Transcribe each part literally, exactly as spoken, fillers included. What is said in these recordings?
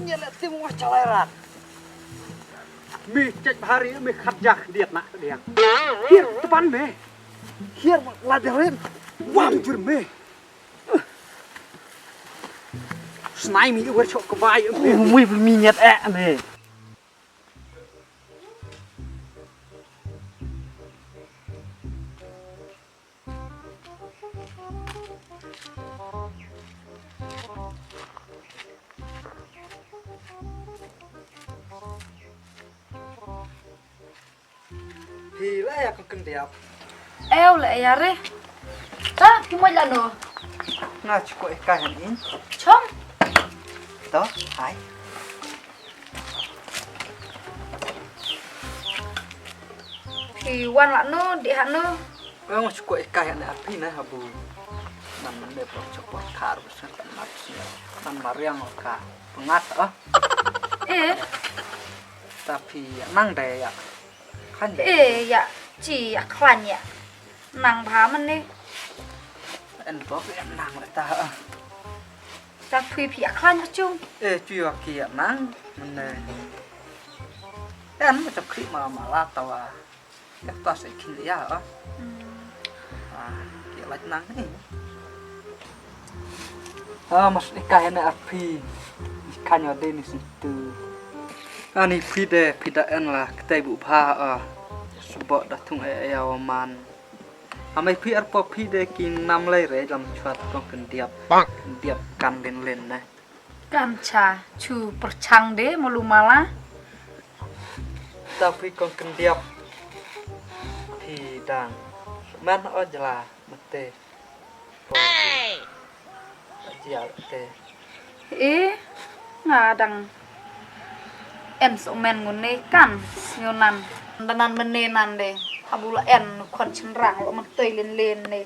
Ngi la tim wa chalai rat. Me cek bahari me khat jak diat nak diang. Hiar tepan me. Hiar la deren. Wam jur me. Snai mi wer chok kebai me. Mui minyat eh me. Hi la ya ko kendiap. Eu la ya re. Ta ki mo la no. Nga chuko e ka han in. Chom. To, hai. Phi wan la no, di ha no. Nga chuko e ka han a phi na habu. Nan man de por chok por kar bus nan mat. Nan mariang ka. Pengat ah. Eh. Tapi nang de ya. Khlaiñ. Eh, ya, chi, ya, khlaiñ, ya. Nang bha mane. En bok ya nang le ta. Ta phi phi ya khlaiñ chung. Eh, chu ya ki ya nang mane. En ma chak khri ma ma la ta wa. Ya ta se kin ya. Ah, ki la nang ni. Ah, mas ikai ne a phi. Ikai ne de ni sentu. Ani phi de phi da en la ketai bu bha ah. Sebab da thung e ya wa man. Amai phi ar po phi de ki nam lai re jam chuat kong kendiap. Kendiap kan len len ne. Kan cha chu perchang de malu mala. Ta phi kong kendiap. Phi dang. Man o jela mate. Hey! Jial te. Eh, nga dang en so men ngun ne kan, ngun nan. Danan mene nan de. Abu la en khon chenrang lo man toi len len ne.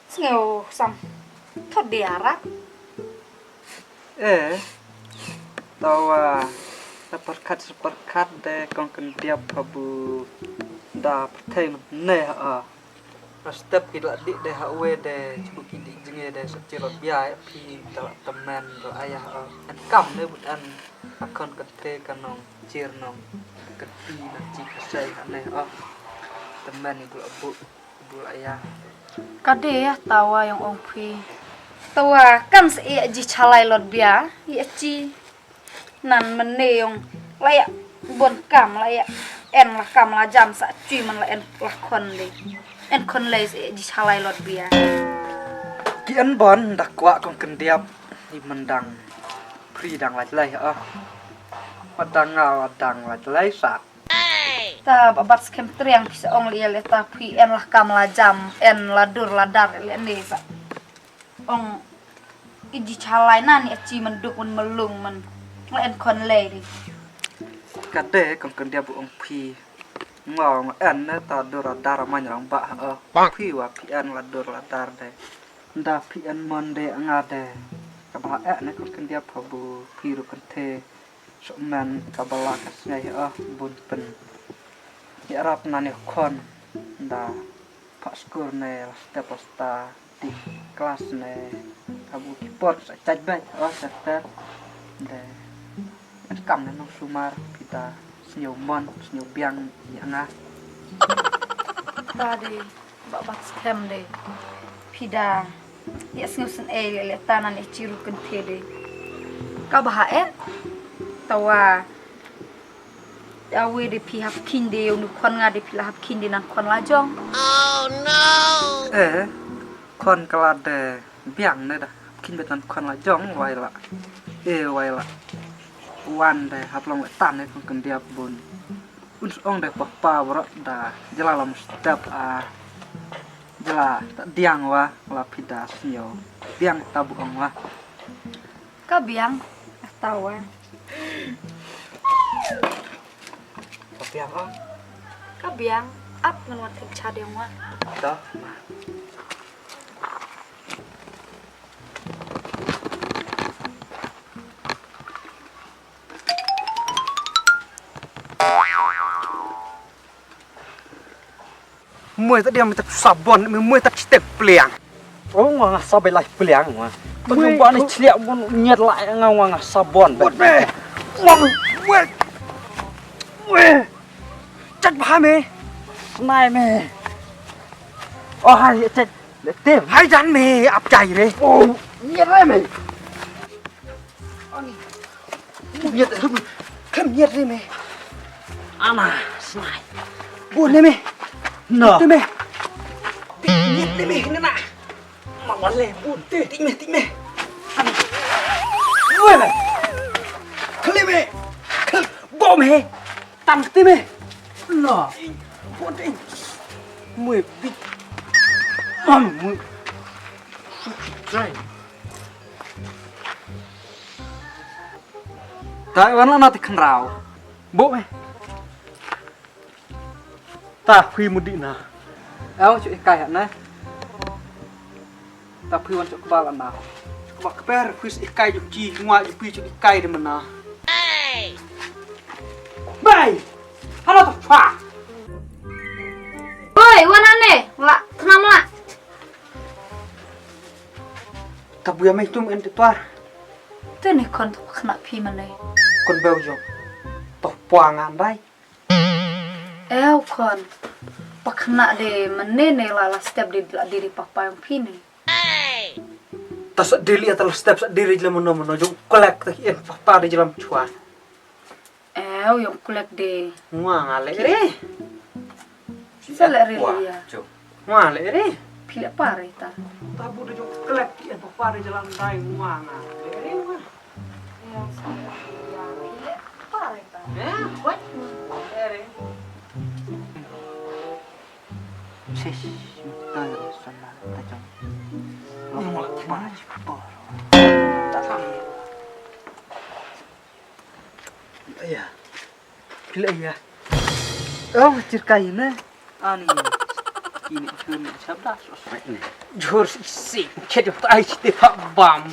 Sngew sam. Thot de arak. Eh. Tawa. Saparkat saparkat de kong kendiap abu. Da perthei ne ha. Step ki la dik de ha we de chibu ki dik jenge de sa chirot bia phi ta la temen la ayah. En kam ne but en akon kete kanong chir nong keti na chi kasai ha ne. Temen ibu la bu bu la ayah. Kade ya tawa yang ong phi. Tawa kan se e ji chalai lot bia ya chi. Nan mene yong la ya bon kam la ya en la kam la jam sa chui man la en la khon le. En khon le se ji chalai lot bia. Ki en bon da kwah kong kendiap i mendang. Pri dang la lai ah. Wadang nga wadang la lai sa. Ta ba bat skem triang ki sa ong le le ta pri en la kam la jam en la dur la dar le ne sa. Ong i ji chalai nan i achi man duk man malung man. Nga en khon lei di. Kade kong kendia bu ong phi. Nga ong en ne ta dur la dar man rang ba ha. Phi wa phi en la dur la dar de. Nda phi en mon de nga de. Ka ba en ne kong kendia pha bu phi ru kenthe. Suk men ka ba la ka sngai ha bun pen. Ïarap na ne khon nda pha skur ne la step la sta ti klas ne ka bu ki por sa chaj bai o sa ter de. En kam ne nong sumar pita sñiaw mon sñiaw biang ya nga. Ta de. Ba bat skem de. Pida. Ya sngew sen ei le le tanan e chiru kenthe de. Ka ba ha e. Tawa. Ya we de phi hap kin de yong nu khon nga de phi la hap kin de nan khon la jong. Eh. Khon kala de biang ne da. Hap kin bet nan khon la jong wai la. Eh wai la. Wan de hap long le tan ne khon kendiap bun. Un ong de papa bro da jela lam step a jela ta diang wa la pida snyo diang ta bu ong wa ka biang ta wa ka biang ong ka biang ap ngan wat cha diang wa ta ma. Mui ta diam ta sabon, mui ta chitek pliang. Oh, nga nga sabai lai pliang nga. Ba jong ba ni chliak bun nyet la nga nga nga sabon. Wait me. Wait. Wait. Chat ba me. Snai me. Oh hai chat. Le tem. Hai jan me ap jai re. Oh, nyet re me. Ani. Nyet re me. Klem nyet re me. Ana, snai. Bu ne me. No. Te me. Nyet re me na. Ma wale bu te. Tik me, tik me. Ani. Bu me. Klem me. Klem. Bu me. Tang te me. No. Bu te. Mui bit. Am mui. Trai. Tai wan la na ti khnrau. Bo me. Ta phi mudi na. Au chu ikai na. Ta phi wan chu kbal na. Chu kbal kper phi ikai ju chi ngwa ju phi chu ikai de mana. Bai. Halo ta pha. Oi, wan ane. La, tnam la. Ta buya mai tum en tuar. Te ni kon tu khna phi mane. Kon beu jong. To pwa ngan dai. Eu kon. Pakhna de mane ne la la step di la diri papa yang phi ne. Ta sa dili ta la step sa diri jela mano mano jong kolek ta en papa de jela mchwa. Eu yang kolek de. Ngwa nga le re. Sa le re ya. Ngwa le re. Phi le pare ta. Ta bu de jong kolek en papa de jela ndai ngwa nga le re ngwa. Aya. Pila aya. Oh, chirkai ne. Ani. Ini jhur ni sabda sos. Jhur si si. Khet jo tai chite pha bam.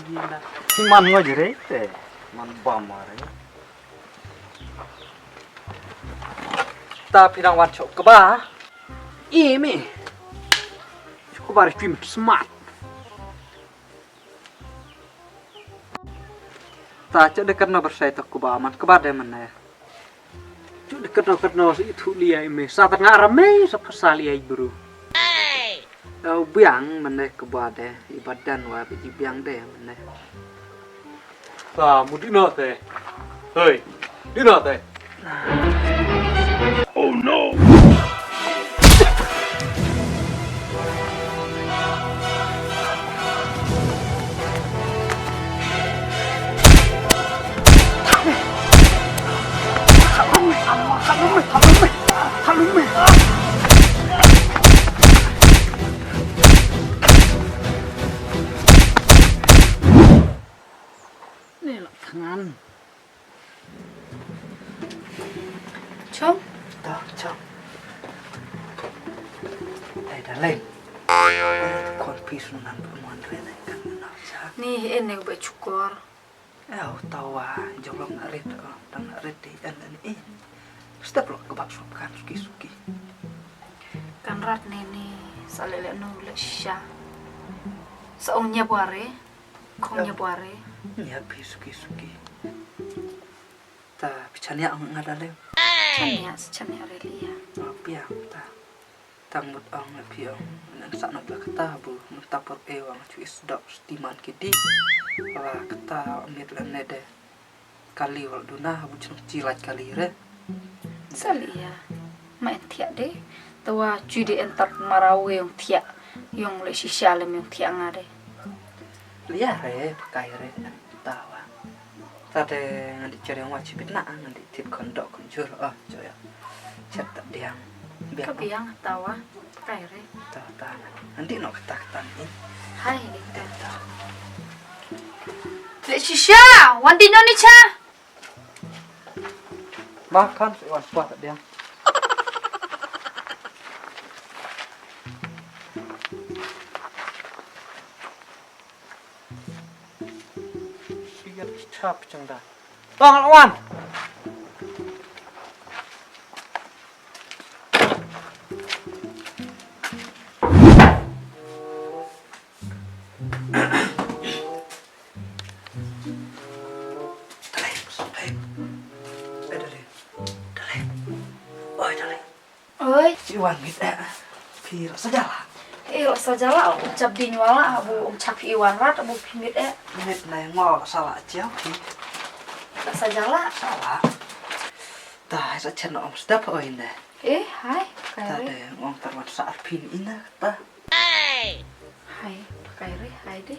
Ni man ngo jere te. Man bam are. Ta pidang wan chok keba. Imi. Chok keba ri chim smart. Ta chok de katno bersai to keba man keba de man ne. Chok de katno katno si thu li ai me. Sa ta nga ram me sa pasal ai bru. Au biang mane keba de i badan wa biji biang de mane. Sa mudi no te. Hei, di no te. Oh no. Ni la thngan. Chong. Da, chong. Hey, darling. Kon pi sun nan pun wan re nai kan na cha. Ni en ne ba chukor. Au tawa jong long na rit, oh, dang na rit di en en in. Step lo kebak sop kan suki suki. Kan rat ne ni sa le le no le sha. Sa ong nya bware, kong nya bware. Nya pi suki suki. Ta pichania ong nga dalem. Chania, chania re lia. Oh, piang ta. Tang mut ong la phi ong nang sa nok la kata bu mynta por e wang chu is dok stiman ki di. Wa kata mit la ne de. Kali wal duna bu chang chi laj kali re. Sali ya. Ma en thiak de. Tawa chu de en tap marawe ong thiak. Yong le shisha le me ong thiak nga de. Lia re pakai re. Tawa. Ta de ngan di chere wa chi bitna ngan di tit kon dok kon jur. Oh, joya. Chet ta diang. Biang. Ka biang tawa. Kai re. Ta ta. Andi no kata kata ni. Hai ni ta. Ta. Te shisha, wan di no ni cha. Ma kan se wan pa ta dia. Siap chap chang da. Tong lawan. Wan mit eh. Phi la sa jala. Eh, la sa jala, u chap di nyuala, abu um chap i wan rat, abu phi mit eh. Mit na ngo la sa la chiang phi. La sa jala. Sa la. Ta hai sa chen ong step oi ne. Eh, hai, Ta kai re. de ngong tar wan sa ar phi ni ina ta. Hai, kai re, hai de.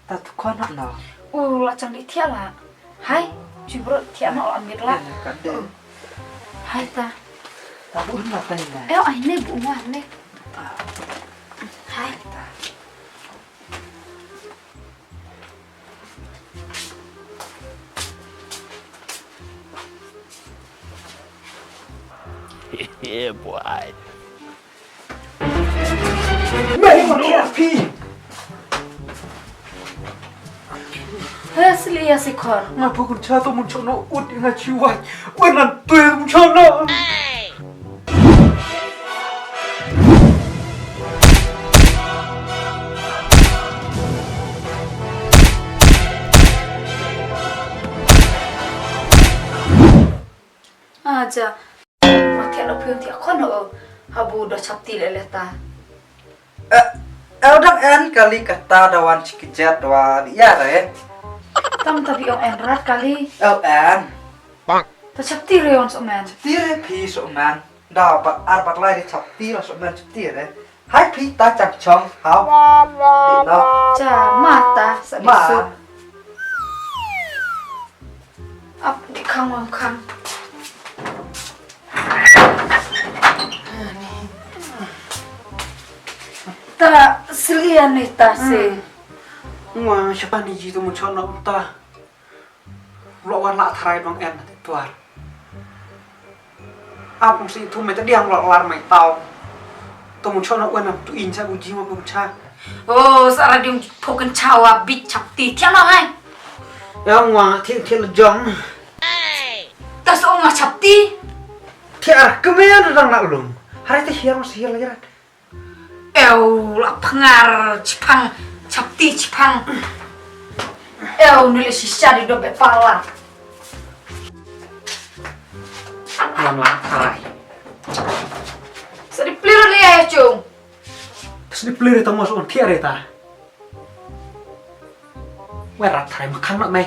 Ta tu khon hak no. U la chang di thiah la. Hai, ju bro thiah no la mit la. Ene ka de. Hai ta. Ta bu na ta ina. Eh, ai ne bu wan ne. Hai. Ta. Yeah, boy. Mei, mei, phi. Hesli ya sikor. Nga pukun cha to mun chono ut nga chiwai. Wenan tu mun chono. Aja. Mathiah no pion thiah khon o. Habu da chapti le leta. Eh, eh, dang en kali kata da wan chikijat da wan ya re. Tam tabi ong en rat kali. Oh, en. Bang. Ta chapti re on so men. Chapti re phi so men. Da bat ar bat lai di chapti la so men chapti re. Hai phi ta chang chong hau. Di no. Cha mata sa Ma. Bisu. Ap di khang wang khang. Ta sili ani ta se. Ngwa shapa ni ji tu mun chon na ta. Lo wan la thrai bang en ti tuar. Ap mesti tu me ta diang lo lar mai tau. Tu mun chon na wan tu in cha bu ji ma bu cha. Oh, sara diung phokan chawa bit chapti. Thiang no hai. Ya ngwa thiang thiang la jong. Ta so ngwa chapti. Thiar kemen dang nak lung. Hari te hiar masih hiar lagi rat. Ew, la phngar chipang, chapti chipang. Ew, nule shisha di dobe pala. Wan la karai. Sadi plir le ya chung. Sadi plir ta mos on thiar ta. Wer rat thai makan nak mai.